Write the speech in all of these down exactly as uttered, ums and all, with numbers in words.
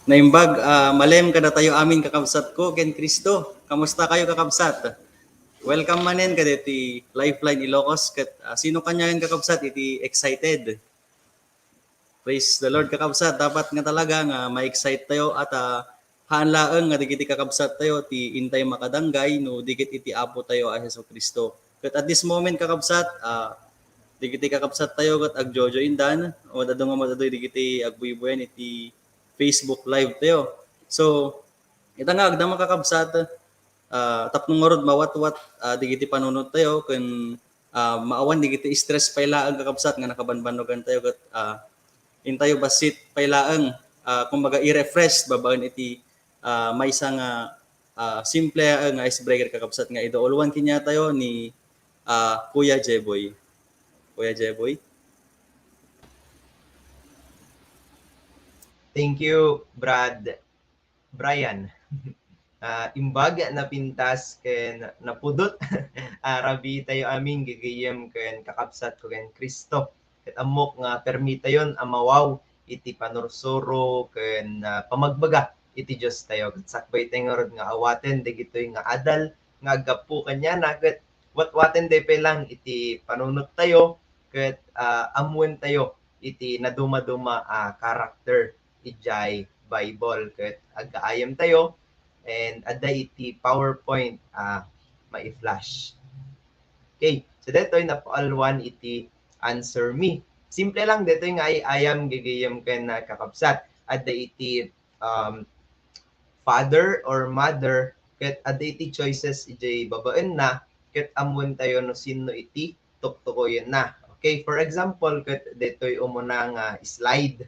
Naimbag, ah, malem kadatayo amin, kakabsat ko ken Cristo. Kamusta kayo, kakabsat? Welcome manen kaditi Lifeline Ilocos ket, ah, sino kaniaen, kakabsat, iti excited? Praise the Lord, kakabsat. Dapat nga talaga nga ma-excite tayo at, ah, haan laeng nga dagiti kakabsat tayo ti intay makadanggay no di ket iti Apo tayo a Jesu-Cristo. Ket at this moment, kakabsat, ah, dagiti kakabsat tayo ket agjo-joindan, o ad-adu nga umad-adu dagiti agbuybuyan iti Facebook Live tayo. So, ita nga agdama, kakabsat, ah, tapno ngarud mawatwat, ah, dagiti panunot tayo ken, ah, maawan dagiti stress pay laeng, kakabsat, nga nakabanbannogan tayo ket, ah, intayo bassit pay laeng, ah, kumbaga, i-refresh babaen iti, ah, maysa nga, ah, simple nga icebreaker, kakabsat, nga iduuluan kaniatayo ni, ah, Kuya Jeboy. Kuya Jeboy? Thank you, Brad Brian. Ah, imbag napintas ken napudot a rabii tayo amin, gagayyem ken kakabsat ko ken Cristo. Ket ammok nga permi tayon a mawaw iti panursuro ken, ah, pamagbaga iti Dios tayo. Ket sakbay tayo ngarud nga awaten dagitoy nga adal nga aggapu kaniana, ket watwaten daytoy lang iti panunot tayo, ket, ah, ammoen tayo iti nadumaduma a character idiay Bible ket aggaayam tayo, and adda iti PowerPoint a mai-flash. Okay, so daytoy napaalwan iti answer me. Simple lang daytoy nga ay-ayam, gagayyem ken, ah, kakabsat. Adda iti, um, father or mother, ket adda iti choices idiay babaenna, ket ammoen tayo no sinno iti tuktukoyenna. Okay, for example, ket daytoy umuna nga slide.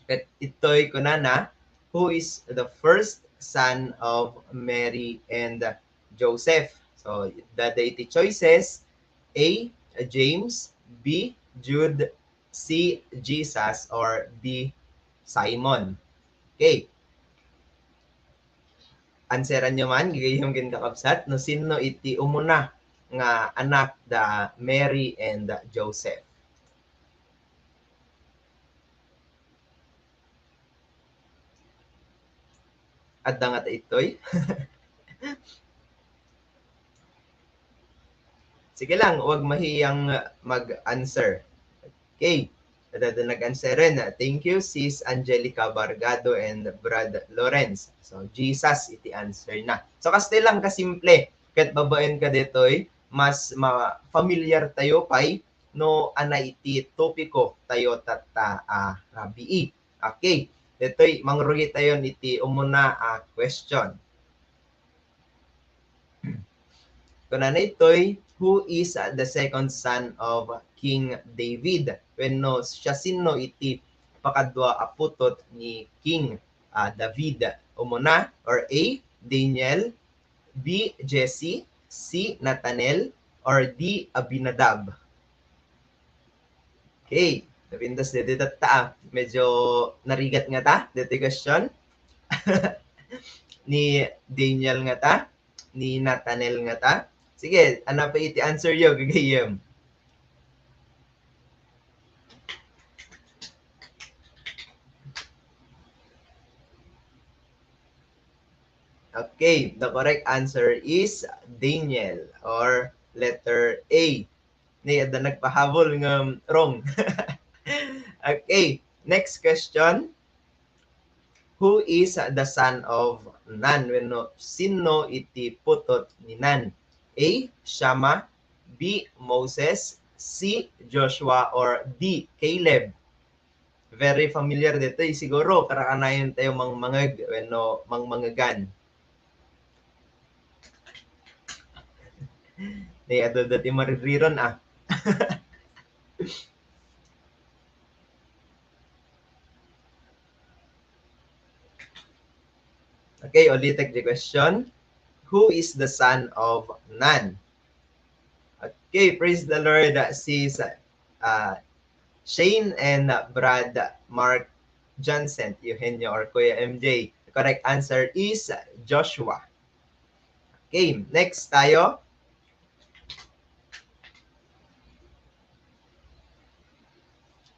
Ket itoy kunana, "Who is the first son of Mary and Joseph?" So, adda iti choices, A, James, B, Jude, C, Jesus, or D, Simon. Okay. Answeran nyo man, gagayyem ken kakabsat, no sinno iti umuna nga anak da Mary and Joseph. Adda ngata itoy. Sige lang, huwag mahiyang mag-answer. Okay. Adda nag-answeren. Thank you, Sis Angelica Bargado and Brad Lawrence. So, Jesus iti answer na. So, kastoy lang kasimple. Ket babaen kadaytoy, mas ma-, familiar tayo pay no ania iti topiko tayo tatta a rabii. Okay. Daytoy, mangrugi tayon iti umuna a question. Kunana itoy, "Who is, uh, the second son of King David?" Wenno, siasino iti pakadua a putot ni King, uh, David? Umuna, or A, Daniel, B, Jesse, C, Nathaniel, or D, Abinadab? Okay. Napintas daytoy tatta, ah. Medyo narigat ngata daytoy question. Ni Daniel ngata, ni Nathaniel ngata. Sige, ania pay iti answer yo, gagayyem? Okay, the correct answer is Daniel, or letter A. Ni, adda nagpahabol nga wrong. Okay, next question. Who is the son of Nan? Wenno, sinno iti putot ni Nan? A, Shammah, B, Moses, C, Joshua, or D, Caleb? Very familiar daytoy siguro, karakanayon tayo mangmangeg wenno mangmangegan. Ni adu dati maririron, ah. Okay, ulitek ti question. Who is the son of Nan? Okay, praise the Lord, uh, sis, uh, Shane and, uh, Brad Mark Johnson, Eugenio or Kuya M J. The correct answer is Joshua. Okay, next tayo.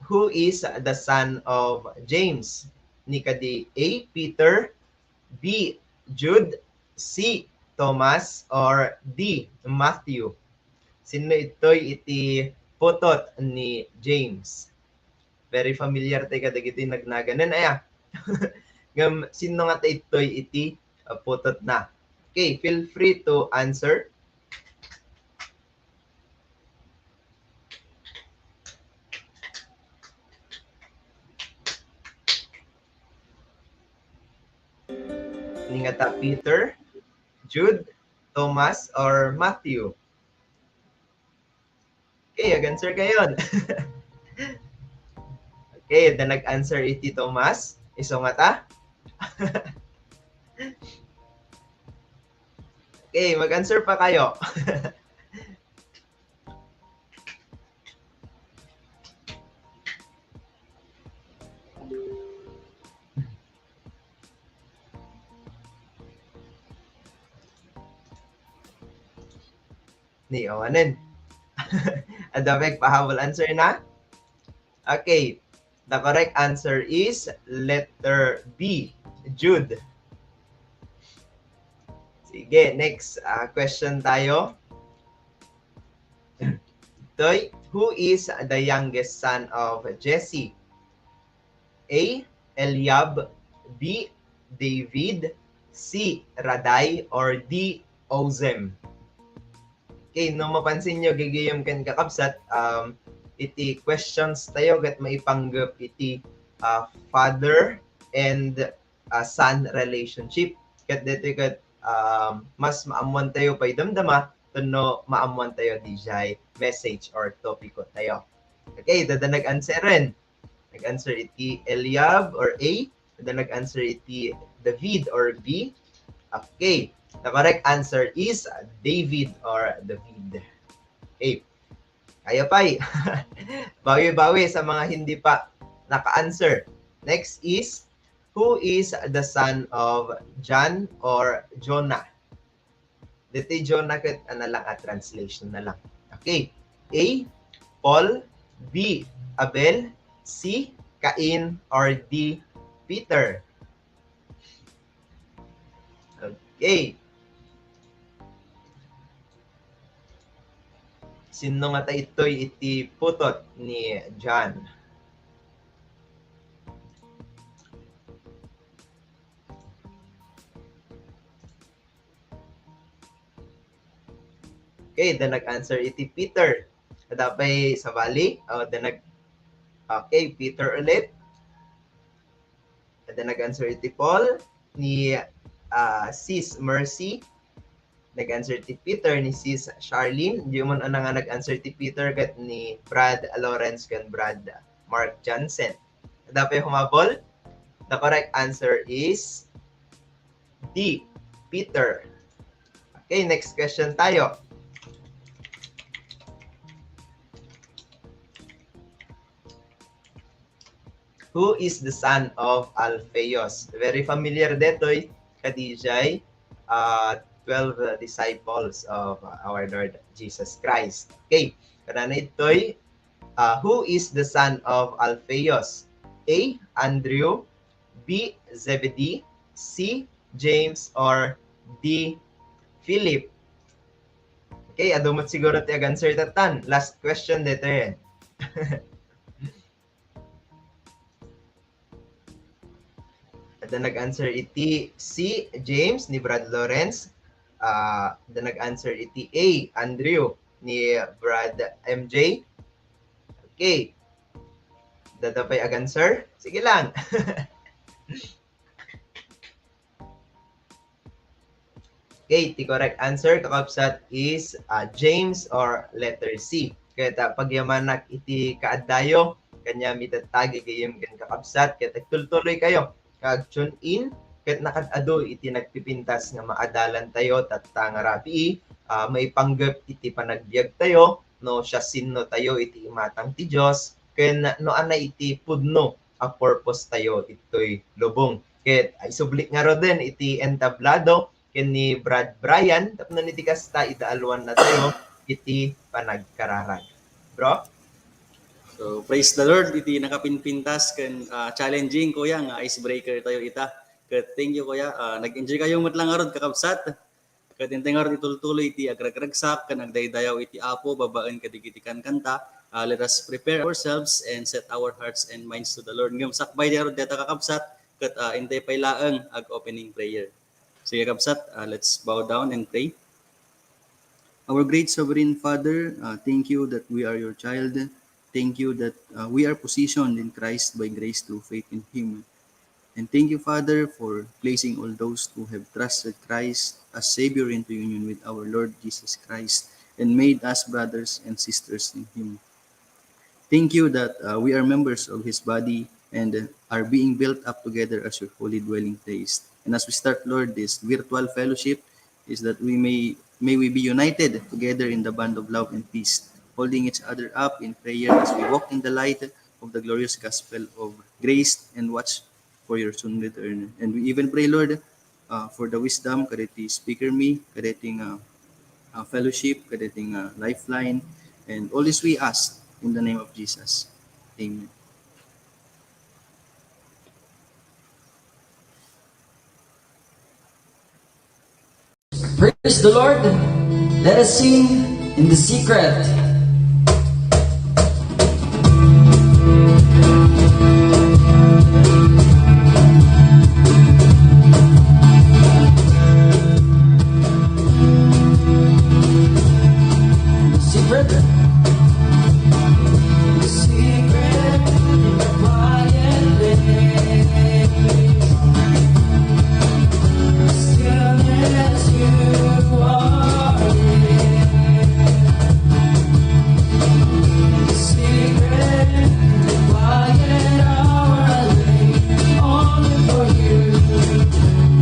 Who is the son of James? ni kadi A, Peter, B, Jude, C, Thomas, or D, Matthew? Sinno ittoy iti putot ni James? Very familiar tayo kadagiti nagnaganan, aya. Ngem, sinno ngata ittoy iti, uh, putotna? Okay, feel free to answer. Ni ngata, Peter, Jude, Thomas, or Matthew? Okay, ag-answer kayon. Okay, adda nag-answer iti Thomas. Isu ngata? Okay, mag-answer pa kayo. Ni, o, anen? Adda pay pahabol answer na? Okay. The correct answer is letter B, Jude. Sige, next, ah, question tayo. Toy, who is the youngest son of Jesse? A, Eliab, B, David, C, Raddai, or D, Ozem? Okay, no mapansin nyo, gigayam ken kakabsat, um, iti questions tayo ket maipanggep iti, uh, father and, uh, son relationship. Ket ditoy ket, um, mas maammuan tayo pay damdama, tapno maammuan tayo dijay message or topiko tayo. Okay, adda nag-answeren. Nag-answer iti Eliab or A. Adda nag-answer iti David or B. Okay. The correct answer is David or David. Okay. Kaya pay. Bawi-bawi sa mga hindi pa naka-answer. Next is, who is the son of John or Jonah? Ditoy Jonah ket, ano lang, ah, translation na lang. Okay. A, Paul, B, Abel, C, Cain, or D, Peter? Okay. Sinno ngata ittoy iti putot ni John? Okay, adda nag-answer iti Peter. Adda pay sabali? O, adda nag-, okay, Peter ulit. Adda nag-answer iti Paul ni, ah, Sis Mercy. Nag-answer ti Peter ni Sis Charlene. Diay man una nga nag-answer ti Peter ket ni Brad Lawrence ken Brad Mark Johnson. Adda pay humabol? The correct answer is D, Peter. Okay, next question tayo. Who is the son of Alphaeus? Very familiar detoy, kadijay, uh, twelve disciples of our Lord Jesus Christ. Okay, kunana ditoy, uh, who is the son of Alphaeus? A, Andrew, B, Zebedee, C, James, or D, Philip? Okay, adu met siguro ti ag-answer tatan. Last question detoy. Adda nag-answer iti C, James, ni Brad Lawrence. Ah, adda nag-answer iti A, Andrew, ni Brad M J. Okay. Adda pay ag-answer? Sige lang. Okay, ti correct answer, kakabsat, is, ah, James or letter C. Ket, ah, pagyamanak iti kaaddayo, kaniam itatta, gagayyem ken kakabsat, ket agtultuloykayo nga ag-tune in, ket nakaad-adu iti nagpipintas nga maadalantayo tatta nga rabii, ah, maipanggep iti panagbiagtayo, no siasinotayo iti imatang ti Dios, ken no ania iti pudno a purpose tayo itoy lubong. Ket, ah, isublik ngaruden iti entablado ken ni Brad Brian tapno iti kasta, idaalwannatayo iti panagkararag. Bro? So, praise the Lord, iti nakapinpintas ken, ah, challenging, kuya, nga icebreaker tayo ita. Ket thank you, kuya. Ah, nag-enjoy kayo met lang ngarud, kakabsat. Ket intay ngarud itultuloy iti agragragsak ken agdaydayaw iti Apo babaen kadagiti kankanta. Ah, let us prepare ourselves and set our hearts and minds to the Lord. Ngem sakbay ngarud dayta, kakabsat, ket, ah, intay pay laeng ag-opening prayer. Sige, kabsat, ah, let's bow down and pray. Our great sovereign Father, uh, thank you that we are your child. Thank you that, uh, we are positioned in Christ by grace through faith in Him. And thank you, Father, for placing all those who have trusted Christ as Savior into union with our Lord Jesus Christ and made us brothers and sisters in Him. Thank you that, uh, we are members of His body and, uh, are being built up together as your holy dwelling place. And as we start, Lord, this virtual fellowship, is that we may, may we be united together in the bond of love and peace, holding each other up in prayer as we walk in the light of the glorious gospel of grace and watch for your soon return. And we even pray, Lord, uh, for the wisdom, kadagiti speaker mi, kadagiti, uh, uh, fellowship, kadagiti, uh, lifeline, and all this we ask in the name of Jesus. Amen. Praise the Lord. Let us sing in the secret. Secret. Secret in the quiet place. Still as you are here. Secret in the quiet hour I lay only for you.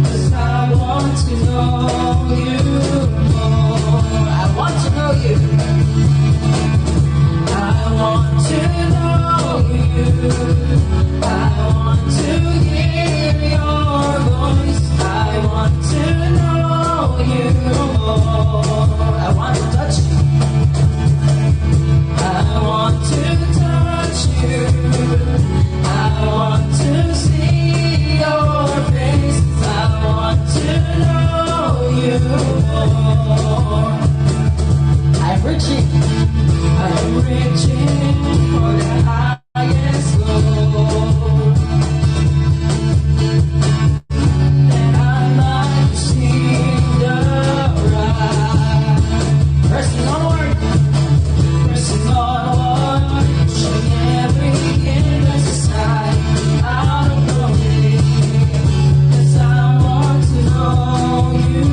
'Cause I want to know you more. I want to know you. I want to know you. I want to hear your voice. I want to know you more. I want to touch you. I want to touch you. I want to see your face. I want to know you more. I'm reaching. I'm reaching for the highest goal. That I might see the right. Pressing onward. Pressing onward. Pushing every hindrance aside. Out of the way. 'Cause I want to know you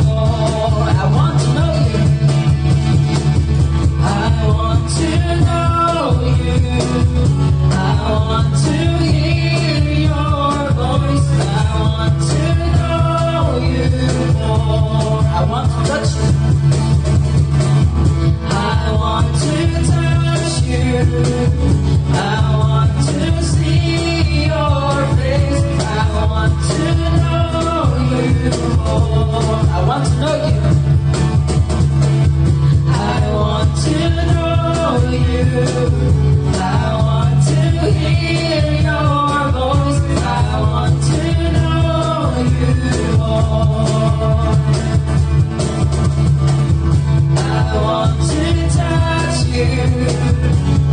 more. I want to know you. I want to know you. I want to hear your voice. I want to know you more. I want to touch you. I want to touch you. I want to see your face. I want to know you more. I want to know you. I want to know you. I want to hear your voice. I want to know you more. I want to touch you.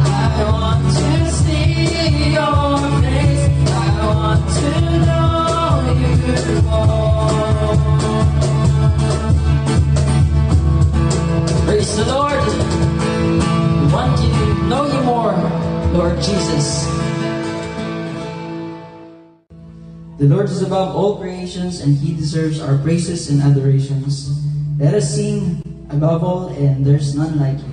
I want to see your face. I want to know you more. Praise the Lord. We want to know you more, Lord Jesus. The Lord is above all creations, and He deserves our praises and adorations. Let us sing above all, and there's none like you.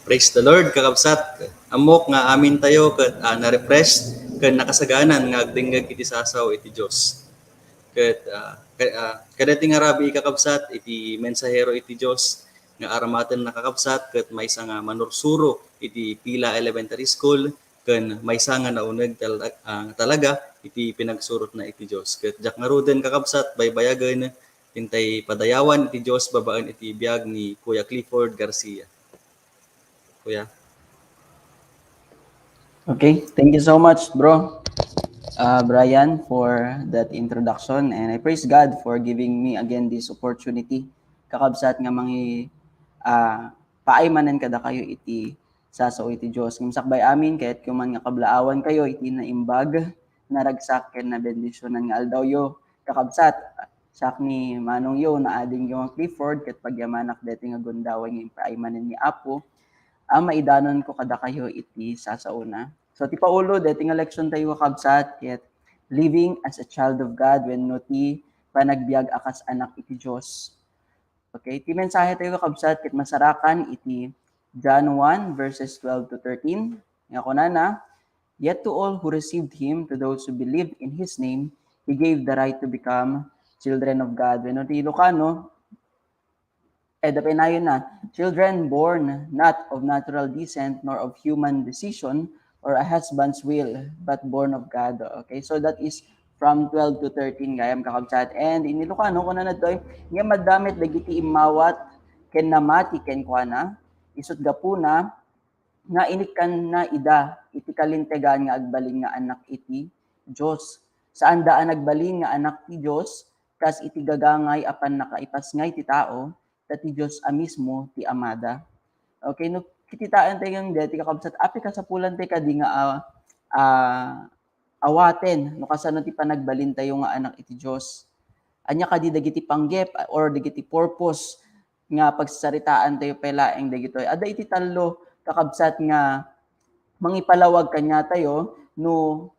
Praise the Lord, kakabsat. Ammok nga amin tayo ket, ah, na-refresh ken nakasaganan nga agdengngeg iti sasaw iti Dios. Ket, ah, ka-, ah, kadati nga rabii, kakabsat, iti mensahero iti Dios nga aramatenna, kakabsat, ket maysa nga manursuro iti Pila Elementary School ken maysa nga nauneg tal-, ah, talaga iti pinagsurotna iti Dios. Ket diak ngaruden, kakabsat, baybayagen intay padayawan iti Dios babaen iti biag ni Kuya Clifford Garcia. Kuya. Okay, thank you so much, bro. Uh, Brian, for that introduction, and I praise God for giving me again this opportunity, kakabsat, nga mangi, ah, paaymanen kadakayo iti sasaw iti Dios. Ngem sakbay amin, kayatko man nga kablaawan kayo iti naimbag, naragsak, ken nabendisionan nga aldawyo, kakabsat. Siak ni manongyo, naadingyo nga Clifford, ket pagyamanak daytoy nga gundaway nga impaaymanen ni Apo a maidanonko kadakayo iti sasaona. So, ti paulo daytoy nga leksion tayo, kakabsat, ket living as a child of God wenno ti panagbiag a kas anak iti Dios. Okay, ti mensahe tayo, kakabsat, ket masarakan iti John one verses twelve to thirteen. Nga kunana, "Yet to all who received him, to those who believed in his name, he gave the right to become children of God." Wenno ti Ilocano, eh, dapay nayon na, "Children born not of natural descent nor of human decision or a husband's will, but born of God." Okay, so that is from twelve to thirteen, gayam, kakabsat. And in Ilocano, kunana ditoy, "Ngem adda met dagiti immawat ken namati kenkuana, isut' gapuna nga inikkanna ida iti kalintegan nga agbalin nga anak iti Dios. Saanda a nagbalin nga anak ti Dios, kas iti gagangay a pannakaipasngay ti tao, ta ti Dios a mismo ti Amada." Okay, no, kititaentayo nga daytoy, kakabsat, apay kasapulantayo kadi nga, ah, ah, awaten no kasano ti panagbalintayo nga anak iti Dios. Ania kadi dagiti panggep or dagiti purpose nga pagsaritaantayo pay laeng dagitoy? Adda iti tallo, kakabsat, nga mangipalawag kaniatayo no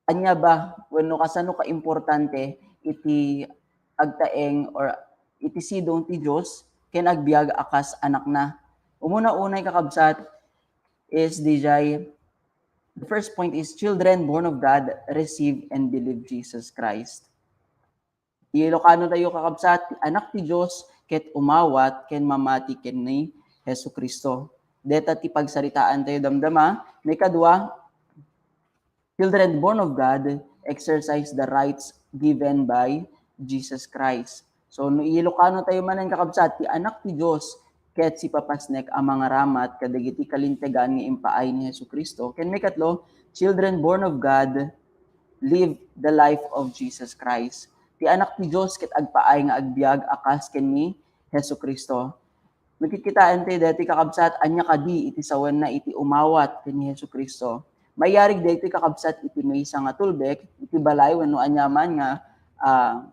ania ba wenno kasano kaimportante iti agtaeng or iti sidong ti Dios ken agbiag a kas anakna. Umuna-unay, kakabsat, is dijay, the first point is, children born of God receive and believe Jesus Christ. Ilocano tayo, kakabsat, ti anak ti Dios ket umawat ken mamati ken ni Jesu-Cristo. Deta ti pagsaritaantayo damdama. Maikadua, children born of God exercise the rights given by Jesus Christ. So, no Ilocano tayo manen, kakabsat, ti anak ti Dios ket sipapasnek a mangaramat kadagiti kalintegan nga impaay ni Jesu-Cristo. Ken maikatlo, children born of God live the life of Jesus Christ. Ti anak ti Dios ket agpaay nga agbiag a kas ken ni Jesu-Cristo. Makikitaentayo daytoy, kakabsat, ania kadi iti sawenna iti umawat ken ni Jesu-Cristo. Mayarig daytoy, kakabsat, iti maysa nga tulbek, iti balay wenno aniaman nga, ah,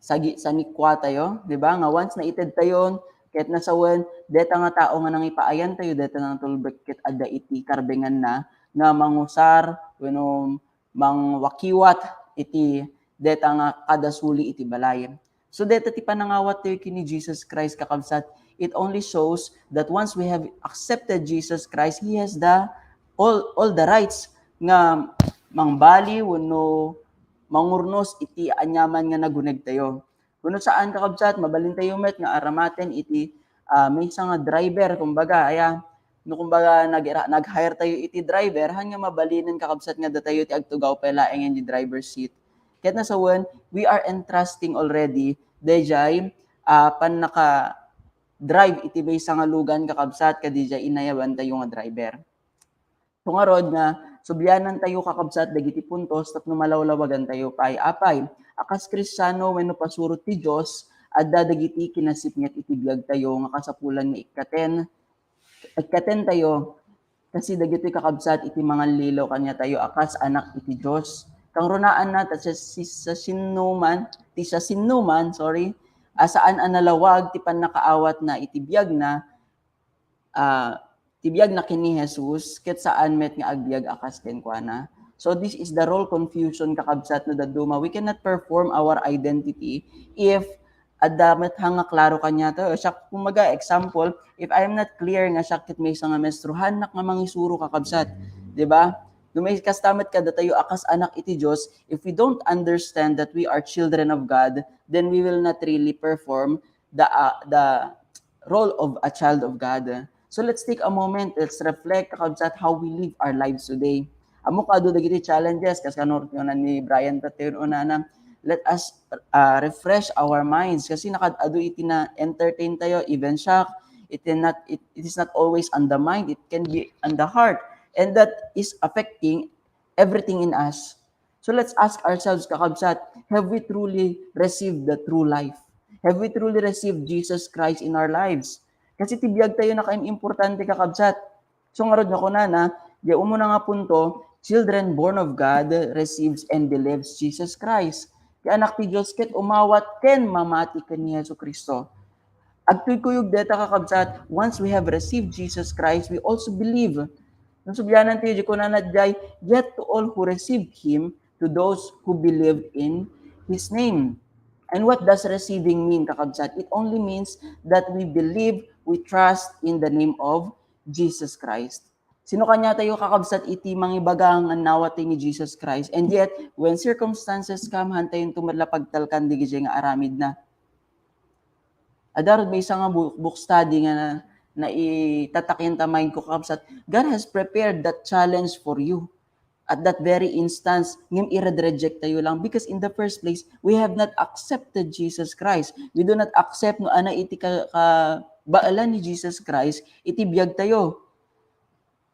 sagi-, sanikua tayo, di ba? Nga once naited tayon, Ket nasawen, deta nga tao nga nangipaayantayo, deta nga tulbek ket adda iti karbenganna nga mangusar wenno mangwakiwat iti deta nga kadasuli iti balay. So, deta ti panangawattayo ken ni Jesus Christ, kakabsat, it only shows that once we have accepted Jesus Christ, He has the all, all the rights nga mangbali wenno mangurnos iti aniaman nga nagunegtayo. Wenno saan, kakabsat, mabalintayo met nga aramaten iti, ah, maysa nga driver, kumbaga, aya, no, kumbaga, nag-, nag-hire tayo iti driver, haan nga mabalinen, kakabsat, nga datayo ti agtugaw pay laeng iti driver seat. Ket nasawen, we are entrusting already, dayjay, ah, pannaka-drive iti maysa nga lugan, kakabsat, kadayjay inayabantayo nga driver. So ngarud nga, sublianantayo, kakabsat, dagiti puntos tapno malawlawagantayo pay. Apay, a kas Kristiano wenno pasurot ti Dios, adda dagiti kinasipnget iti biagtayo nga kasapulan nga ikkaten, ikkatentayo, kasi dagitoy, kakabsat, iti mangallilo kaniatayo a kas anak iti Dios. Kangrunaanna, ta sa, sa sinnoman, ti sa sinnoman, sorry, a saan a nalawag ti pannakaawatna iti biagna, ah, ti biagna ken ni Jesus, ket saan met nga agbiag a kas kenkuana. So, this is the role confusion, kakabsat, no dadduma. We cannot perform our identity if adda met nga klaro kaniato. Siak, kumbaga, example, if I am not clear nga siak ket maysa nga maestrohannak nga mangisuro, kakabsat, di ba? No may kasta met kadatayo a kas anak iti Dios, if we don't understand that we are children of God, then we will not really perform the, uh, the role of a child of God. So let's take a moment, let's reflect, kakabsat, how we live our lives today. Ammok adu dagiti challenges, kas kano ni Brian tattayon unana, let us, uh, refresh our minds. Kasi nakaad-adu iti na-entertain tayo, even siak, it is not, it, it is not always on the mind, it can be on the heart. And that is affecting everything in us. So let's ask ourselves, kakabsat, have we truly received the true life? Have we truly received Jesus Christ in our lives? Kasi ti biag tayo nakaimportante, kakabsat. So ngarud nga kunana, di umuna nga punto, children born of God receives and believes Jesus Christ. Ti anak ti Dios ket umawat ken mamati ken ni Jesu Cristo. Agtuykuyog deta, kakabsat, once we have received Jesus Christ, we also believe. No sublianan tayo, di kunana diay, yet to all who received him, to those who believed in his name. And what does receiving mean, kakabsat? It only means that we believe, we trust in the name of Jesus Christ. Sino kaniatayo, kakabsat, iti mangibaga nga nawat ni Jesus Christ? And yet, when circumstances come, haan tayo met la pagtalkan dagiti nga aramidna. Adda rud maysa nga bu-, book study nga na, naitatak ita mind ko, kakabsat, God has prepared that challenge for you at that very instance, ngem i-reject tayo lang, because in the first place, we have not accepted Jesus Christ. We do not accept no ania iti ka-, kabaelan ni Jesus Christ iti biag tayo.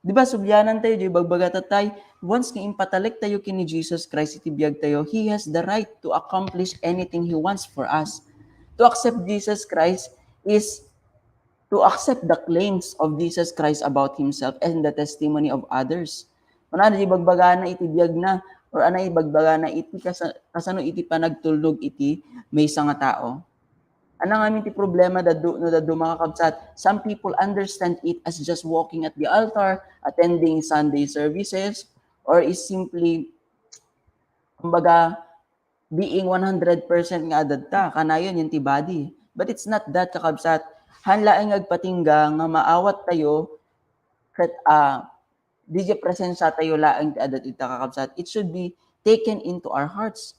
Di ba, sublianan tayo, di bagbaga tatay, once nga impatalek tayo ken ni Jesus Christ iti biag tayo, He has the right to accomplish anything He wants for us. To accept Jesus Christ is to accept the claims of Jesus Christ about himself and the testimony of others. Kunana, di bagbagana iti biagna, or ania ibagbagana iti kasa-, kasano iti panagtulnog iti maysa nga tao. Ania ngamin ti problema, daddu-, no dadduma, kakabsat? Some people understand it as just walking at the altar, attending Sunday services, or is simply, kumbaga, being one hundred percent nga adda ta, kanayon iti body. But it's not that, kakabsat. Haan laeng nga agpatingga nga maawat tayo ket, ah, diay presensya tayo laeng ti adda ita, kakabsat. It should be taken into our hearts.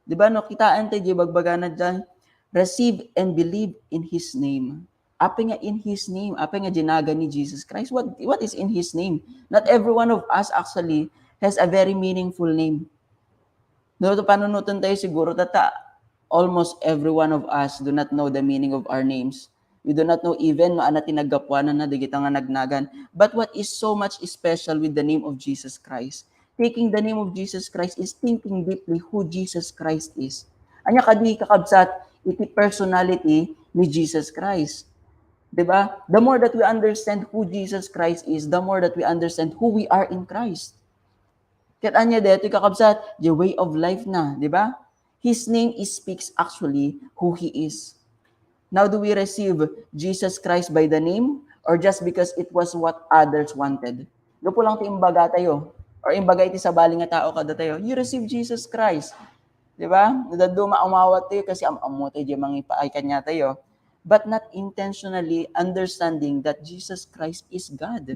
Di ba, no, kitaen tayo, di bagbagana diay, "Receive and believe in His name." Apay nga in His name? Apay nga diay nagan ni Jesus Christ? What, what is in His name? Not every one of us actually has a very meaningful name. No, to panunoten tayo siguro, tata, almost every one of us do not know the meaning of our names. We do not know even no ania ti naggapuanan na dagita nga nagnagan. But what is so much special with the name of Jesus Christ? Taking the name of Jesus Christ is thinking deeply who Jesus Christ is. Ania kadi, kakabsat, iti personality ni Jesus Christ. Di ba? The more that we understand who Jesus Christ is, the more that we understand who we are in Christ. Ket ania daytoy, kakabsat? The way of life na, di ba? His name is, speaks actually who He is. Now, do we receive Jesus Christ by the name or just because it was what others wanted? Gapu lang ti imbaga tayo or imbaga iti sabali nga tao kada tayo, "You receive Jesus Christ." Di ba? Nadaduma umawat tayo kasi am-ammo tayo di mangipaay kanya tayo. But not intentionally understanding that Jesus Christ is God.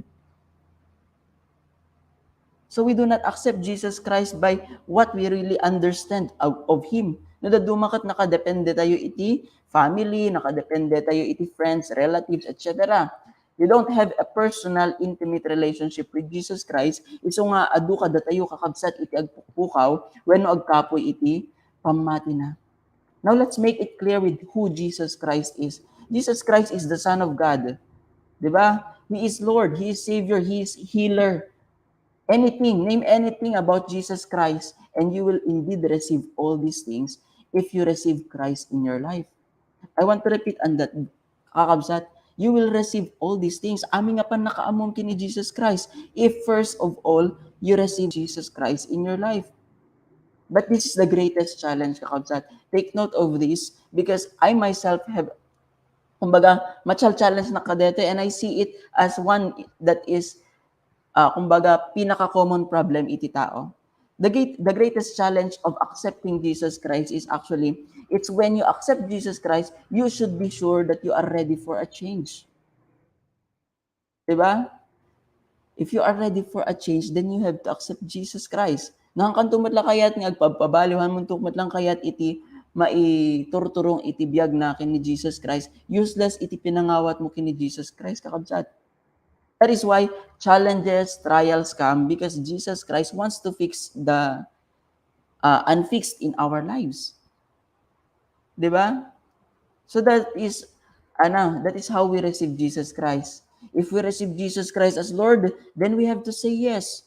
So we do not accept Jesus Christ by what we really understand of, of Him. Nadaduma ket nakadepende tayo iti family, nakadepende tayo iti friends, relatives, et cetera. You don't have a personal, intimate relationship with Jesus Christ. Isu nga adu kada tayo kakabsat iti agpukpukaw wenno agkapuy iti pammatina. Now let's make it clear with who Jesus Christ is. Jesus Christ is the Son of God. Di ba? He is Lord. He is Savior. He is healer. Anything, name anything about Jesus Christ, and you will indeed receive all these things if you receive Christ in your life. I want to repeat on that, kakabsat. You will receive all these things. Amin nga pannakaammom ken ni Jesus Christ if first of all, you receive Jesus Christ in your life. But this is the greatest challenge, kakabsat. Take note of this because I myself have, kumbaga, machal-challenge na kadete, and I see it as one that is, ah, kumbaga, pinaka-common problem iti tao. The great, the greatest challenge of accepting Jesus Christ is actually, it's when you accept Jesus Christ, you should be sure that you are ready for a change. Di ba? If you are ready for a change, then you have to accept Jesus Christ. Nakanto met la kayat nga agpabpabaliw, hanto met lang kayat iti maiturturong iti biag na ken ni Jesus Christ, useless iti pinangawat mo ken ni Jesus Christ, kakabsat. That is why challenges, trials come because Jesus Christ wants to fix the, uh, unfixed in our lives. Di ba? So that is, ano, that is how we receive Jesus Christ. If we receive Jesus Christ as Lord, then we have to say yes.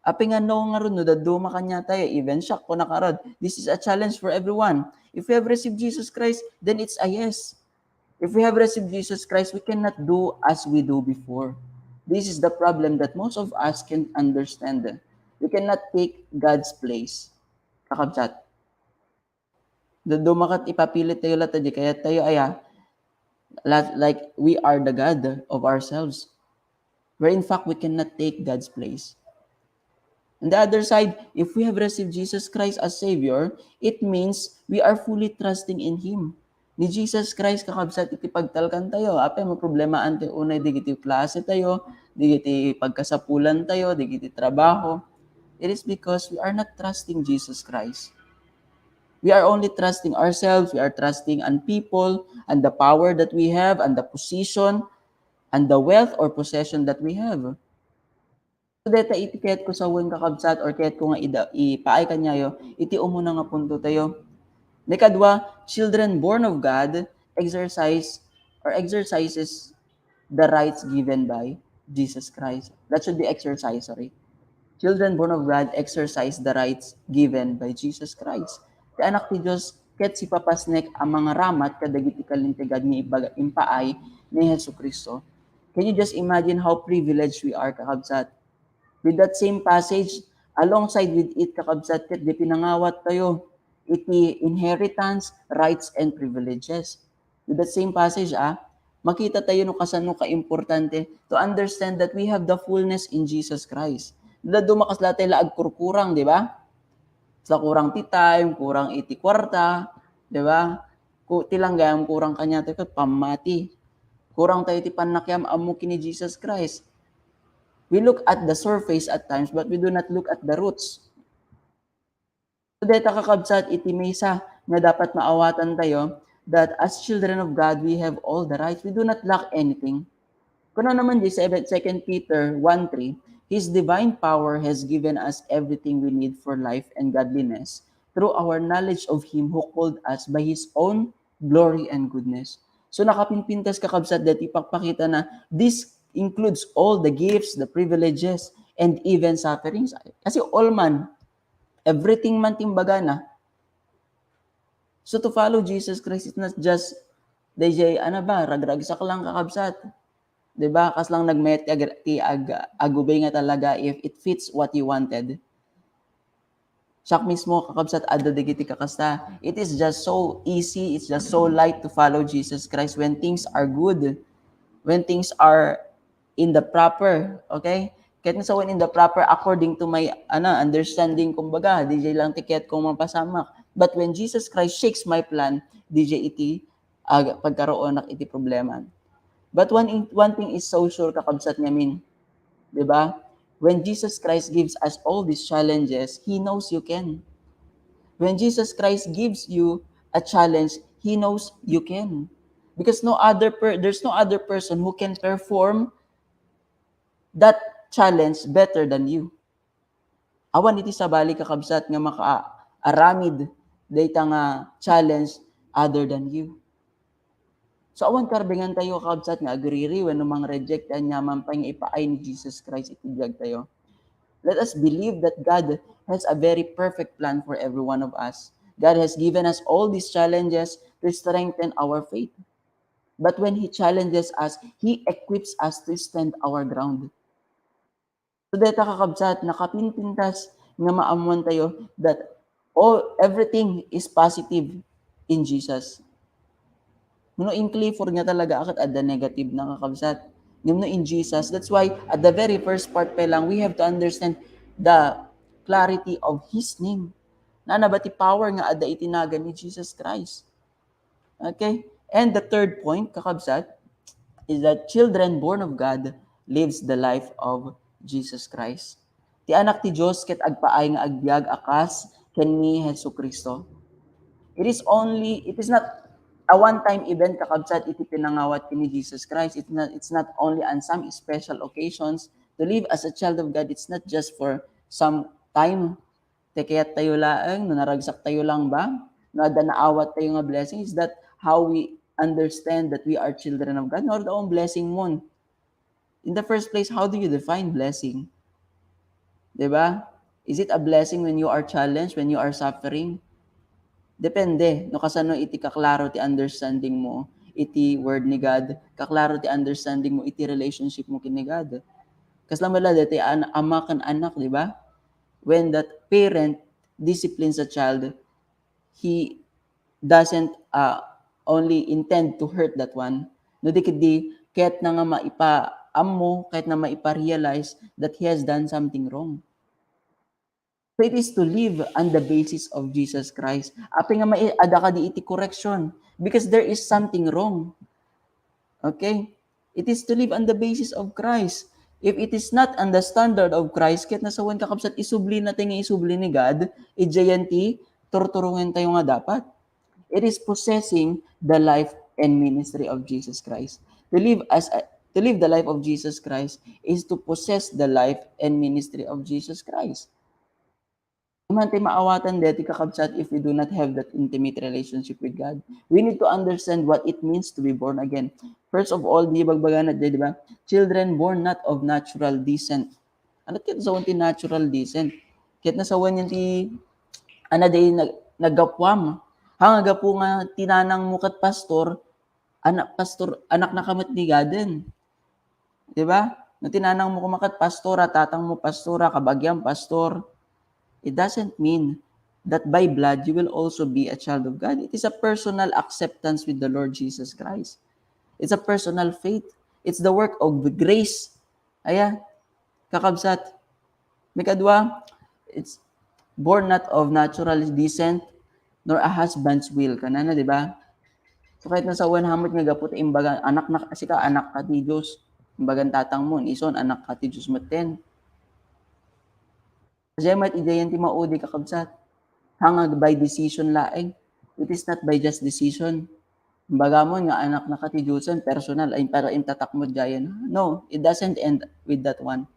Apay nga no ngarud, no dadduma kaniatayo, even siak, kunaka ngarud, this is a challenge for everyone. If we have received Jesus Christ, then it's a yes. If we have received Jesus Christ, we cannot do as we do before. This is the problem that most of us can understand. We cannot take God's place. Kakabsat. Dadduma ket ipapilit tayo latta, di kayat tayo aya, la-, like we are the God of ourselves. Where in fact, we cannot take God's place. On the other side, if we have received Jesus Christ as Savior, it means we are fully trusting in Him. Ni Jesus Christ, kakabsat, iti pagtalkan tayo. Apay, maproblemaantayo unay dagiti klase tayo, dagiti pagkasapulan tayo, dagiti trabaho. It is because we are not trusting Jesus Christ. We are only trusting ourselves. We are trusting on people, and the power that we have, and the position, and the wealth or possession that we have. So, deta iti kayatko sawen, kakabsat, or kayatko nga ida-, ipaay kaniayo, iti umuna nga punto tayo. Ikadua, children born of God exercise or exercises the rights given by Jesus Christ. That should be exercise, sorry. Children born of God exercise the rights given by Jesus Christ. Ti Anak ti Dios ket sipapasnek a mangaramat kadagiti kalintegad nga ibaga-, impaay ni Jesu-Cristo. Can you just imagine how privileged we are, kakabsat? With that same passage, alongside with it, kakabsat, ket di pinangawat tayo iti inheritance, rights, and privileges. With that same passage, ah, makita tayo no kasano kaimportante to understand that we have the fullness in Jesus Christ. Dadduma kasla tayo la agkurkurang, di ba? Sa kurang ti time, kurang iti kwarta, di ba? Ku-, ti langgam, kurang kaniatayo ket pammati. Kurang tayo ti pannakiam-ammo ken ni Jesus Christ. We look at the surface at times, but we do not look at the roots. So, deta, kakabsat, iti maysa nga dapat maawatan tayo, that as children of God, we have all the rights. We do not lack anything. Kuna naman di seven, Second Peter one three, "His divine power has given us everything we need for life and godliness through our knowledge of Him who called us by His own glory and goodness." So, nakapimpintas, kakabsat, deti ipakpakita na this includes all the gifts, the privileges, and even sufferings. Kasi all man, everything man ti imbagana. So, to follow Jesus Christ is not just, dayjay, ano ba, ragragsak lang, kakabsat. Di ba? Kas lang nagmayat ti ag-, ti ag-, agubay nga talaga if it fits what you wanted. Siak mismo, kakabsat, adda dagiti kakasta. It is just so easy, it's just so light to follow Jesus Christ when things are good, when things are in the proper, okay? Ket nasawen in the proper according to my, ano, understanding, kumbaga, D J lang ti ket kung mapasamak. But when Jesus Christ shakes my plan, D J iti ag-, pagkaruonak iti problema. But one in-, one thing is so sure, kakabsat, ngamin, di ba? When Jesus Christ gives us all these challenges, He knows you can. When Jesus Christ gives you a challenge, He knows you can. Because no other per-, there's no other person who can perform that challenge better than you. Awan iti sabali, kakabsat, nga makaaramid dayta nga challenge other than you. So, awan karbingan tayo, kakabsat, nga agriri wenno mang-reject ti aniaman pay nga ipaay ni Jesus Christ iti biag tayo. Let us believe that God has a very perfect plan for every one of us. God has given us all these challenges to strengthen our faith. But when He challenges us, He equips us to stand our ground. So, deta, kakabsat, nakapinpintas nga maammuan tayo that all, everything is positive in Jesus. No, in Clifford nga talaga, ket adda negative na, kakabsat. Ngem no in Jesus, that's why at the very first part pa lang, we have to understand the clarity of His name. Nana ba ti power nga adda iti nagan ni Jesus Christ? Okay? And the third point, kakabsat, is that children born of God lives the life of Jesus Christ. Ti anak ti Dios ket agpaay nga agbiag a kas ken ni Jesu-Cristo. It is only, it is not a one-time event, kakabsat, iti pinangawat ken ni Jesus Christ. It's not, it's not only on some special occasions. To live as a child of God, it's not just for some time. Ti kayat tayo laeng, no naragsak tayo lang ba? No adda naawat tayo nga blessing? Is that how we understand that we are children of God? No, adda on blessing mo. In the first place, how do you define blessing? Di ba? Is it a blessing when you are challenged, when you are suffering? Depende no kasano iti kaklaro ti understanding mo iti word ni God, kaklaro ti understanding mo iti relationship mo ken ni God. Kasla met la daytoy an-, ama ken anak, di ba? When that parent disciplines a child, he doesn't, uh, only intend to hurt that one. No, di ketdi, kayatna nga maipaammo, kayatna maipa-realize that he has done something wrong. So it is to live on the basis of Jesus Christ. Apay nga mai-, adda kadi iti correction? Because there is something wrong. Okay? It is to live on the basis of Christ. If it is not on the standard of Christ, kayatna sawen, kakabsat, isublina tayo nga isubli ni God, idiayen ti turturongen tayo nga dapat. It is possessing the life and ministry of Jesus Christ. To live as a, to live the life of Jesus Christ is to possess the life and ministry of Jesus Christ. Di man tayo maawatan deti, kakabsat, if we do not have that intimate relationship with God. We need to understand what it means to be born again. First of all, di bagbaga na, di ba? Children born not of natural descent. Ano ket sawen ti natural descent? Ket nasawen yan ti, ano, di nag-, naggapuam. Hanga gapu nga tinanang mo ket pastor, anak, pastor, anak na ka met ni Gaden. Di ba? No tinanang mo koma ket pastora, tatang mo pastora, kabagian pastor, it doesn't mean that by blood you will also be a child of God. It is a personal acceptance with the Lord Jesus Christ. It's a personal faith. It's the work of the grace. Aya, kakabsat. Mikadua, it's born not of natural descent, nor a husband's will. Kanana, di ba? So, kayatna sawen, hamet nga gapu ta imbaga, anak na, sika, anak ka ti Dios. Imbagan tatang mo, ison, anak ka ti Dios metten. Kasta met, idiayen ti maudi, kakabsat. Hanga by decision laeng. It is not by just decision. Imbaga mo nga anak na ka ti Diosen, personal, ay, para intatak mo diayen. No, it doesn't end with that one.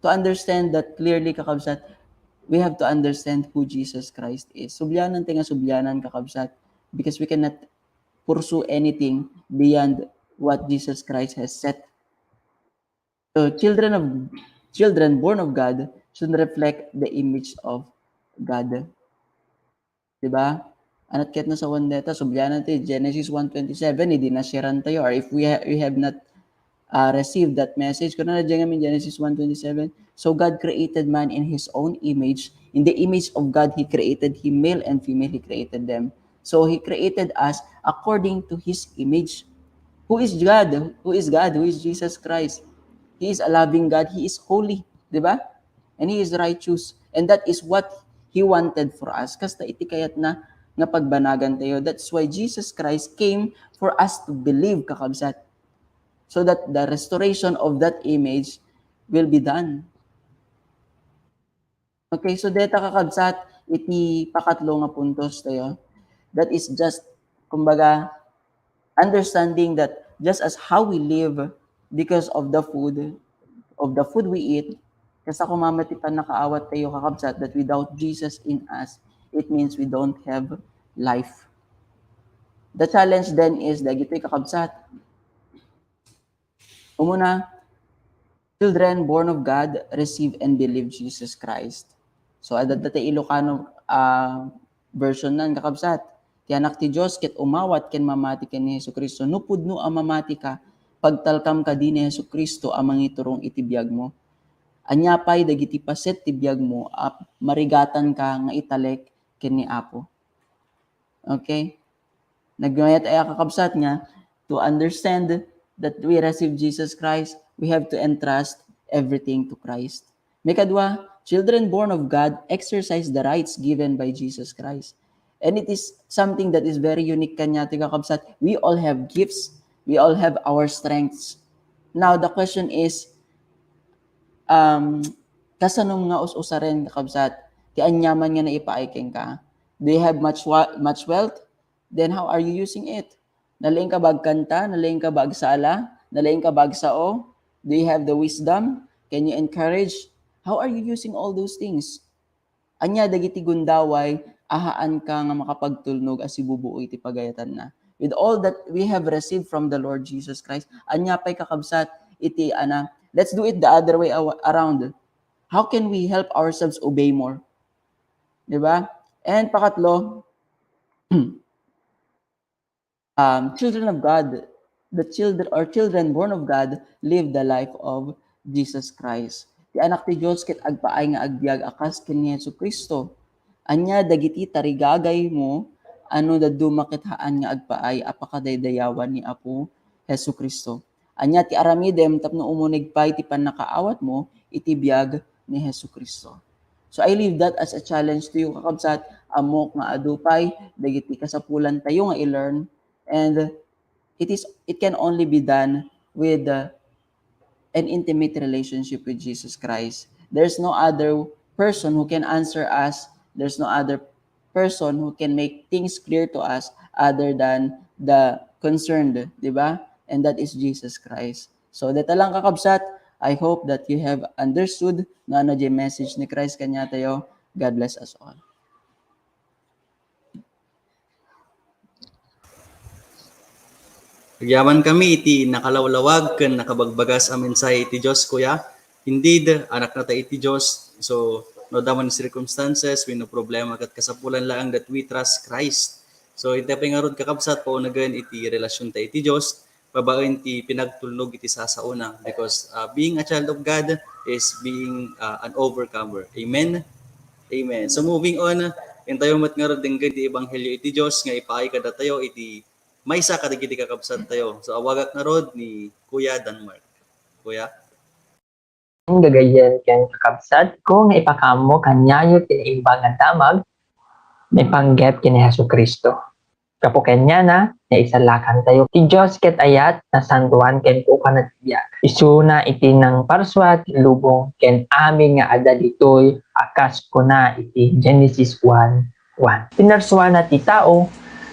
To understand that clearly, kakabsat, we have to understand who Jesus Christ is. Sublianan ti nga sublianan, kakabsat, because we cannot pursue anything beyond what Jesus Christ has set. So, children of, children born of God should reflect the image of God. Di ba? Anat ket nasawen deta, sublianan ti Genesis one twenty-seven, idi nasiran tayo, or if we ha-, we have not, uh, received that message, kuna na diyan ngamin Genesis one twenty-seven, So God created man in his own image. In the image of God, he created him, male and female, he created them. So he created us according to his image. Who is God? Who is God? Who is Jesus Christ? He is a loving God. He is holy, di ba? And he is righteous. And that is what he wanted for us. Kasta iti kayatna nga pagbanagan tayo. That's why Jesus Christ came for us to believe, kakabsat. So that the restoration of that image will be done. Okay, so deta, kakabsat, iti pakatlo nga puntos tayo. That is just, kumbaga, understanding that just as how we live because of the food, of the food we eat, kasta koma met ti pannakaawat tayo, kakabsat, that without Jesus in us, it means we don't have life. The challenge then is, dagitoy, kakabsat. Umuna, children born of God receive and believe Jesus Christ. So, adda ti Ilocano, ah, version nan, kakabsat. Ti Anak ti Dios ket umawat ken mamati ken ni Jesu-Cristo. No pudno a mamati ka, pagtalkam kadi ni Jesu-Cristo a mangiturong iti biagmo. Ania pay dagiti paset ti biagmo a marigatan ka nga italek ken ni Apo? Okay? Nagmayat aya, kakabsat, nga to understand that we receive Jesus Christ, we have to entrust everything to Christ. Maikadua, children born of God exercise the rights given by Jesus Christ. And it is something that is very unique kaniatayo, kakabsat. We all have gifts. We all have our strengths. Now, the question is, um, kasano nga us-usaren, kakabsat, ti aniaman nga naipaay kenka? Do you have much wa-, much wealth? Then how are you using it? Nalaing ka ba agkanta? Nalaing ka ba agsala? Nalaing ka ba agsao? Do you have the wisdom? Can you encourage? How are you using all those things? Ania dagiti gundaway a haanka nga makapagtulnog a sibubuoy ti pagayatanna? With all that we have received from the Lord Jesus Christ, ania pay, kakabsat, iti ana, let's do it the other way awa-, around. How can we help ourselves obey more? Di ba? And pakatlo, um, children of God, the children or children born of God live the life of Jesus Christ. Ti Anak ti Dios ket agpaay nga agbiag a kas ken ni Jesu-Cristo. Ania dagiti tarigagaymo a no dadduma ket haan nga agpaay a pakadaydayawan ni Apo Jesu-Cristo? Ania ti aramidem tapno umuneg pay ti pannakaawatmo iti biag ni Jesu-Cristo? So I leave that as a challenge to you, kakabsat. Ammok nga adu pay dagiti kasapulan tayo nga i-learn, and it is, it can only be done with, uh, an intimate relationship with Jesus Christ. There's no other person who can answer us. There's no other person who can make things clear to us other than the concerned, di ba? And that is Jesus Christ. So, deta lang, kakabsat. I hope that you have understood no ania diay message ni Christ kaniatayo. God bless us all. Agyamankami iti nakalawlawag ken nakabagbagas a mensahe iti Dios, kuya. Indeed, anaknata iti Dios. So, no adda man circumstances wenno problema ket kasapulan laeng that we trust Christ. So, intay pay ngarud, kakabsat, paunegen iti relasionta iti Dios, babaen ti pinagtulnog iti sasaona, because, uh, being a child of God is being, uh, an overcomer. Amen? Amen. So, moving on, intayo met ngarud denggen ti ebanghelio iti Dios nga ipaay kadatayo iti maysa kadagiti kakabsattayo. So, awagak ngarud ni Kuya Denmark. Kuya? Gagayyem ken kakabsatko nga ipakaammo kaniayo ti naimbag nga damag maipanggep ken ni Jesu-Cristo. Gapu kaniana, naisalakantayo ti Dios ket ayat, nasantoan ken kukuana ti biag. Isuna iti nangparsua ti lubong ken amin nga adda ditoy a kas kuna iti Genesis one one. Pinarsuana ti tao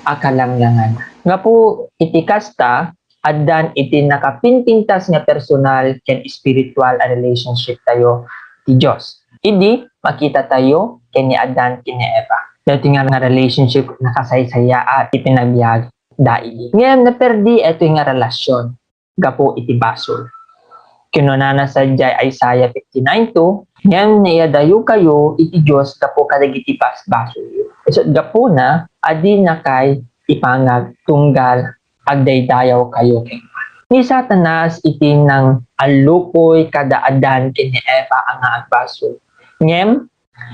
a kalangngangan. Gapu iti kasta, addan iti nakapinpintas nga personal ken espiritual a relationship tayo ti Dios. Idi makita tayo ken ni Adan ken ni Eva. Daytoy nga, nga relationship nakasaysayaat ti pinabiag da idi. Ngem naperdi itoy nga relasyon gapu iti basol. Kinunana sadiay Isaiah fifty-nine two, "Ngem naiyadayokayo iti Dios gapu kadagiti basbasolyo." Isu gapuna, adinakay ipangag tunggal agdaydayawkayo kenkuana. Ni Satanas iti nang Allupoy kada Adan ken ni Eva a nga agbasol. Ngem,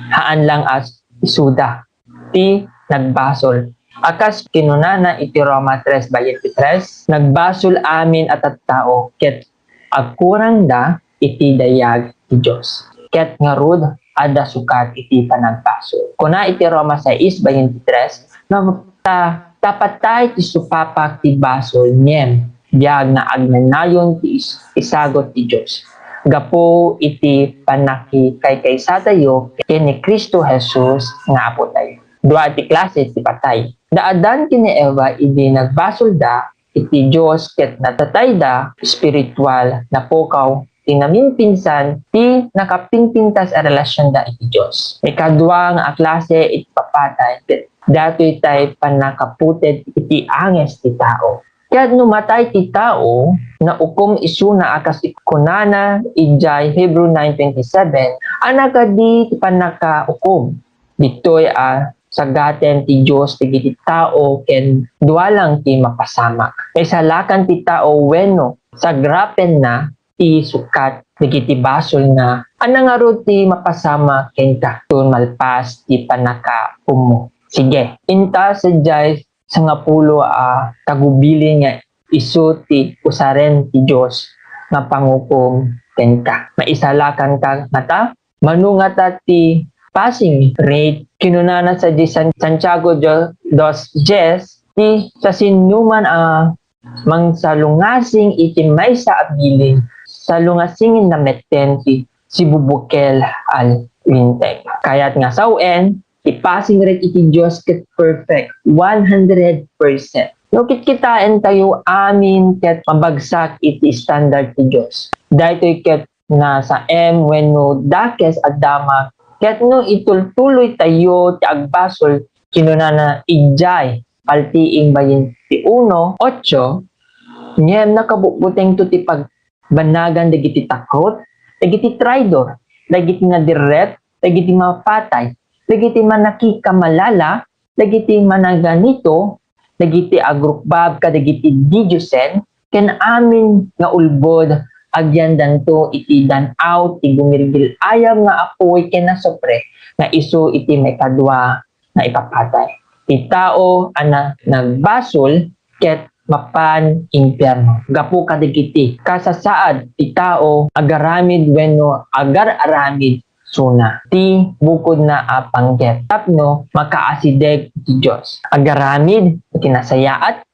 haan lang a isuda ti nagbasol. A kas kinunana iti Roma tres baintitres, nagbasol amin a tattao ket agkurangda iti dayag ti Dios. Ket ngarud, adda sukat iti panagbasol. Kuna iti Roma sais baintitres, nga ta, ta patay ti supapak ti basol, ngem biag nga agnanayon ti is-, isagut ti Dios gapu iti pannakikaysatayo ken ni Cristo Jesus nga Apotayo. Dua ti klase ti patay. Da Adan ken ni Eva idi nagbasolda iti Dios ket natatayda, espiritual, napukaw ti namimpinsan ti nakapimpintas a relasionda iti Dios. Ikadua nga a klase iti papatay ket datoy tay pannakaputed iti anges ti tao. Ket no matay ti tao, naukom isuna a kas kunana idiay Hebreo nine twenty-seven, a nagadi ti pannakaukom. Ditoy a sagaten ti Dios dagiti tao ken dua lang ti mapasamak. Naisalakan ti tao wenno sagrapenna ti sukat dagiti basolna. Ania ngarud ti mapasamak kenka ton malpas ti pannakaukommo? Sige, inta sadiay sangapulo a kagubilin nga isu ti usaren ti Dios nga pangukom kenka. Maisalakanka ngata? Mano ngata ti passing rate? Kinunana sadiay San-, Santiago do-, dos diez, ti sasinoman a mangsalungasing iti maysa a bilin, salungasingenna metten ti sibubukel a linteg. Kayat nga sawen, ti passing rate iti Dios ket perfect, one hundred percent. No kitkitaentayo amin ket mabagsak iti standard ti Dios. Daytoy ket nasaem wenno dakes a damag, ket no itultuloytayo ti agbasol, kinunana idiay Paltiing baintiuno, otso, ngem nakabutbutengto ti pagbannagan dagiti takrot, dagiti traidor, dagiti nadirrep, dagiti mapatay, dagiti mannakikamalala, dagiti managanito, dagiti agrukbab kadagiti didiosen, ken amin nga ulbod, agyandanto iti dan-aw ti gumilgil-ayab nga apuy ken asupre nga isu iti maikadua nga ipapatay. Ti tao a na-, nagbasol ket mapan impierno gapu kadagiti kasasaad ti tao agaramid wenno agar-aramid suna ti bukodna a panggep tapno makaasideg ti Dios. Agaramid iti nasayaat,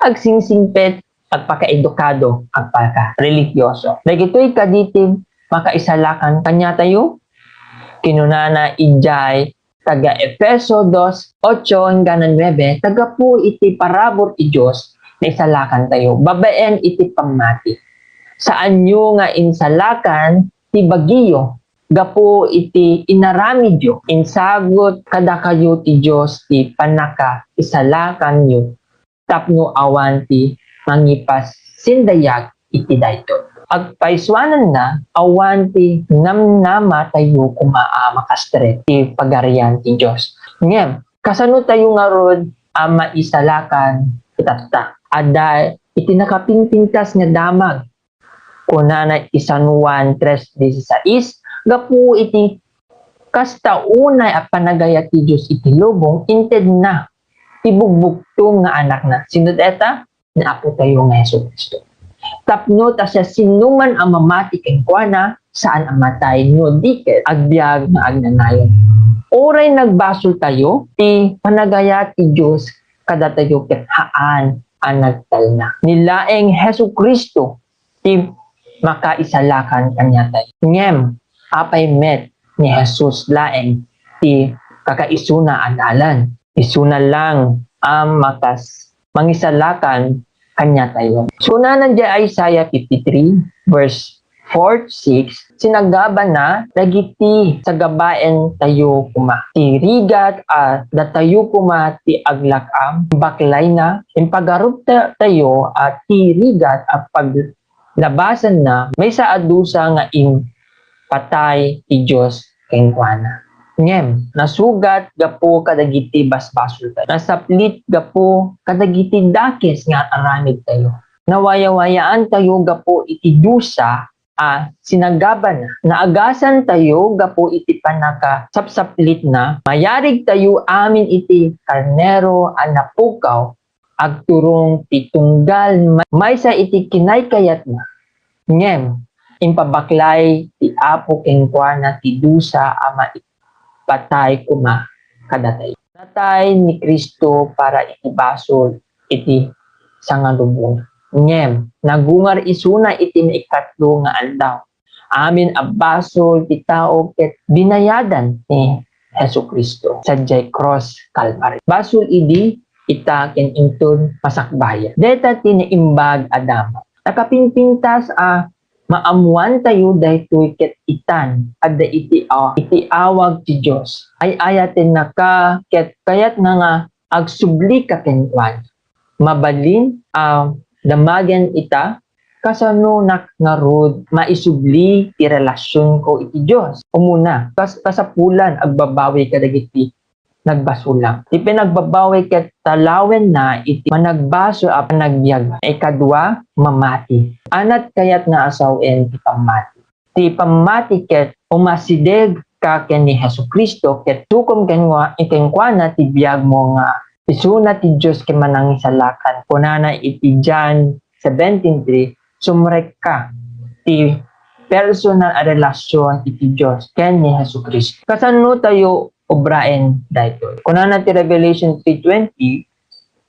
agsingsingpet, agpakaedukado, agpakareligioso. Dagitoy kadi ti makaisalakan kaniatayo? Kinunana idiay taga Efeso dos, otso inggana nuebe, ta gapu iti parabur ti Dios, naisalakantayo babaen iti pammati. Saanyo nga insalakan ti bagiyo gapu iti inaramidyo. Insagut kadakayo ti Dios ti pannakaisalakanyo tapno awan ti mangipasindayag iti daytoy. Agpaysuananna, awan ti namnamatayo koma a makastrek ti Pagarian ti Dios. Ngem, kasanotayo ngarud a maisalakan itatta? Adda iti nakapimpintas nga damag. Kunana iti San Juan tres dieciséis, gapu iti kasta unay a panagayat ti Dios iti lubong, intedna ti bugbugtong nga Anakna. Sino dayta? Ni Apotayo nga Jesu-Cristo. Tapno ta siasinoman a mamati kenkuana, saan a matay, no di ket agbiag nga agnanayon. Uray nagbasoltayo, ti panagayat ti Dios kadatayo ket haan a nagtalna. Ni laeng Jesu-Cristo ti makaisalakan kaniatayo. Ngem, apay met ni Jesus laeng ti kakaisuna a dalan? Isuna lang a makas-, mangisalakan kaniatayo. Kunana diay Isaiah fifty-three, verse four to six, sinagabana dagiti sagabaentayo koma. Ti rigat a datayo koma ti aglak-am, baklayna, impagaruptayo a ti rigat a paglabasanna, maysa a dusa nga impatay ti Dios kenkuana. Ngem, nasugat gapu kadagiti basbasoltayo. Nasaplit gapu kadagiti dakes nga aramidtayo. Nawayawayaantayo gapu iti dusa a sinagabana. Naagasantayo gapu iti pannakasapsaplitna. Mayarigtayo amin iti karnero a napukaw, agturong ti tunggal may-, maysa iti kinaykayatna. Ngem impabaklay ti Apo kenkuana ti dusa a maipatay koma kadatayo. Natay ni Cristo para iti basol iti sangalubongan. Ngem nagungar isuna iti maikatlo nga aldaw. Amin a basol ti tao ket binayadan ni Jesu-Cristo sadiay krus Calvary. Basol idi ita ken inton masakbayan. Dayta ti naimbag a damag. Nakapimpintas a maammoantayo daytoy ket itan, adda iti, a, iti awag ti Dios. Ay-ayatennaka ket kayatna nga agsublika kenkuana. Mabalin a damagen ita, kasanonak ngarud maisubli ti relasionko iti Dios? Umuna, kas-, kasapulan agbabawi kadagiti nagbasolak. Ti pinagbabawi ket talawenna iti managbasol a panagbiag. Ikadua, mamati. Anat kayat nga asawen ti pammati. Ti pammati ket umasideg ka ken ni Jesu-Cristo ket tukom kenwa-, kenkuana ti biagmo nga isuna ti Dios ken Manangisalakan. Kunana iti John seventeen three, sumrekka ti personal a relasyon iti Dios ken ni Jesu-Cristo. Kasano tayo obraen daytoy? Kunana ti Revelation three twenty,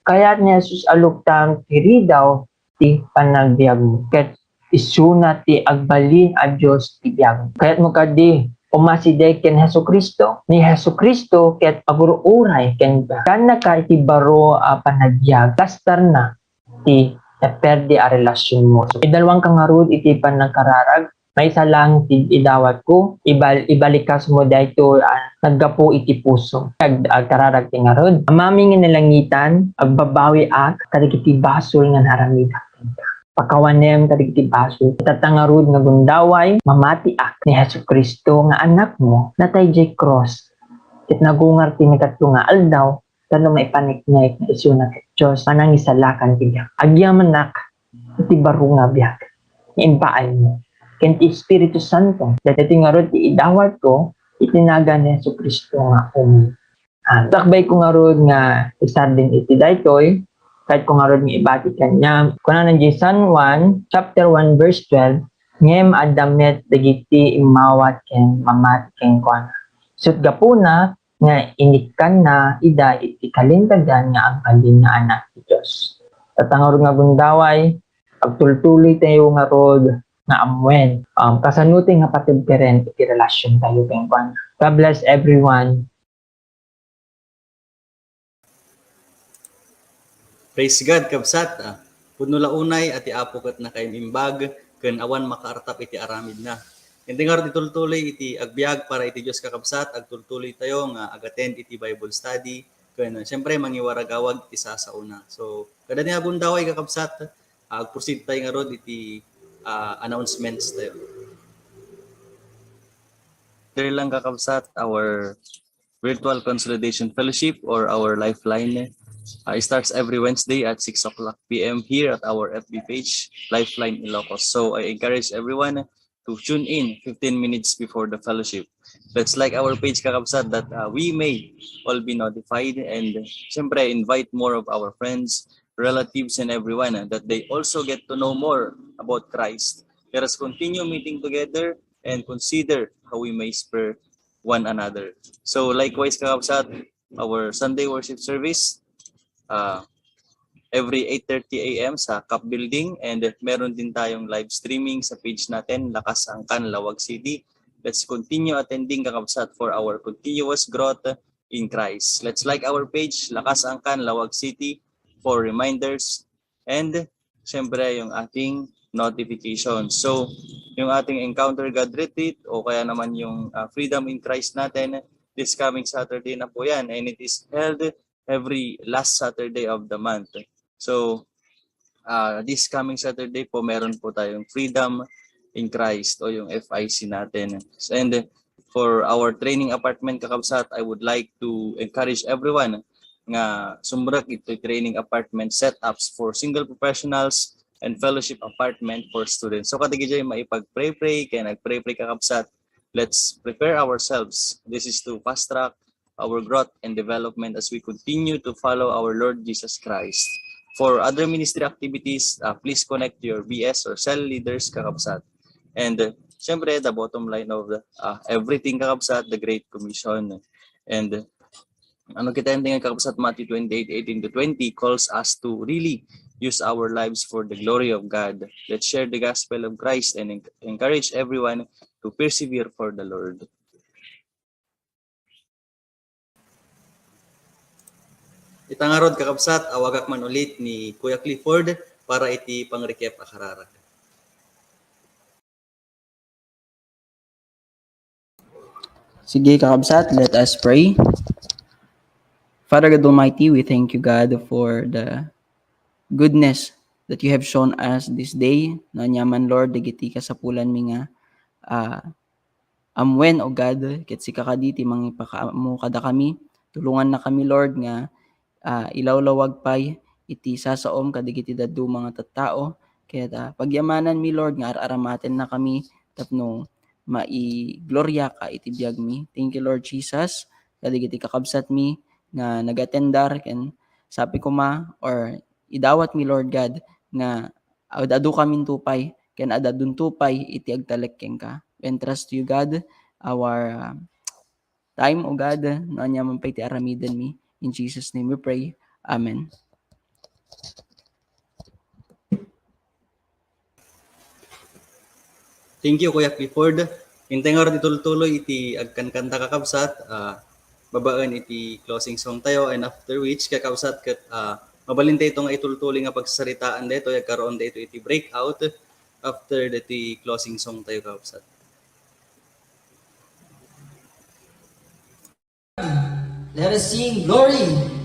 kayat ni Jesus a luktan ti ridaw ti panagbiagmo, ket isuna ti agbalin a Dios ti biagmo. Kayatmo kadi umasideg ken Jesu-Cristo? Ni Jesu-Cristo ket agur-uray kenka. Kannaka iti baro a panagbiag, kastarna ti naperdi a relasyonmo. So, idalwanka ngarud iti panagkararag, maysa lang ti idawatko, ibal-, ibalikas mo daytoy a naggapu iti puso. Ag-, agkararag ti ngarud. Amami nga nalangitan, agbabawiak kadagiti basol nga naaramidak kenka. Pakawanem kadagiti basol. Itatta ngarud nga gundaway, mamatiak ni Jesu-Cristo nga Anakmo, natay diay krus. Ket nagungar ti mikatlo nga aldaw, tapno maipaneknek nga isuna ket Dios, Manangisalakan ti biag. Agyamanak iti baro nga biag nga impaaymo ken ti Espiritu Santo. Daytoy ngarud ti idawatko iti nagan ni Jesu-Cristo nga Amen. Ah, sakbayko ngarud nga isardeng iti daytoy, kayatko ngarud nga ibati kaniam. Kunana diay San Juan, chapter one, verse twelve, "Ngem adda met dagiti immawat ken mamati kenkuana. Isut' gapuna nga inikkanna ida iti kalintegan nga agbalin nga anak ti Dios." Itatta ngarud nga gundaway, agtultuloytayo ngarud nga ammoen, um, kasano ti nga patibkeren iti relasyontayo kenkuana. God bless everyone. Praise God, kabsat. Ah, pudno la unay a ti Apo ket nakaim-imbag ken awan makaartap iti aramidna. Ket ngarud, itultuloy iti agbiag para iti Dios, kakabsat, agtultuloytayo nga ag-attend iti Bible study ken, ah, siyempre, mangiwaragawag iti sasaona. So, kada ni agundaway, kakabsat, ah, ag-proceed tayo ngarud iti, ah, announcements tayo. There lang, kakabsat, our virtual consolidation fellowship or our lifeline, uh, starts every Wednesday at six o'clock p m here at our F B page, Lifeline Ilocos. So I encourage everyone to tune in fifteen minutes before the fellowship. Let's like our page, kakabsat, that, uh, we may all be notified, and siyempre, invite more of our friends, relatives, and everyone, uh, that they also get to know more about Christ. Let us continue meeting together and consider how we may spur one another. So likewise, kakabsat, our Sunday worship service, uh, every eight thirty a m sa CAP Building, and meron din tayong live streaming sa page natin, Lakas Angkan, Laoag City. Let's continue attending, kakabsat, for our continuous growth in Christ. Let's like our page, Lakas Angkan, Laoag City, for reminders and siyempre yung ating notification. So, yung ating Encounter God Retreat o kaya naman yung, ah, Freedom in Christ natin, this coming Saturday na po yan, and it is held every last Saturday of the month. So, ah, this coming Saturday po, meron po tayong Freedom in Christ o yung F I C natin. And for our training apartment, kakabsat, I would like to encourage everyone nga sumrek iti training apartment setups for single professionals, and fellowship apartment for students. So, kadagiti maipag-pray-pray, ken nag-pray-pray, kakabsat, let's prepare ourselves. This is to fast track our growth and development as we continue to follow our Lord Jesus Christ. For other ministry activities, uh, please connect your B S or cell leaders, kakabsat. And uh, syempre, the bottom line of the, uh, everything, kakabsat, the Great Commission. And uh, ano kita yung tingin, kakabsat, Matthew twenty-eight eighteen to twenty calls us to really use our lives for the glory of God. Let's share the gospel of Christ and en-, encourage everyone to persevere for the Lord. Ita ngarud, kakabsat, awagak man ulit ni Kuya Clifford para iti pangrekap a kararag. Sige, kakabsat, let us pray. Father God Almighty, we thank you, God, for the goodness that you have shown us this day. No ania man, Lord, dagiti kasapulanmi nga, ah, amuen, O God, ket sika kadi ti mangipakaammo kadakami. Tulonganna kami, Lord, nga, ah, ilawlawag pay iti sasaom kadagiti dadduma nga tattao. Ket, ah, pagyamananmi, Lord, nga ar-aramatennakami tapno maigloriaka iti biagmi. Thank you, Lord Jesus, kadagiti kakabsatmi nga nagatendar ken sapi koma or idawatmi, Lord God, nga ad-adukaminto pay ken ad-adunto pay iti agtalek kenka. We entrust to you, God, our, uh, time, O God, no ania man pay ti aramidenmi. In Jesus' name we pray. Amen. Thank you, Kuya Clifford. Intay ngarud itultuloy iti agkankanta, kakabsat, ah, babaen iti closing song tayo, and after which, kakabsat, ket, ah, mabalin tayo nga itultuloy nga pagsasaritaan daytoy, agkaroon daytoy iti breakout after daytoy closing song tayo, kakabsat. Let us sing glory.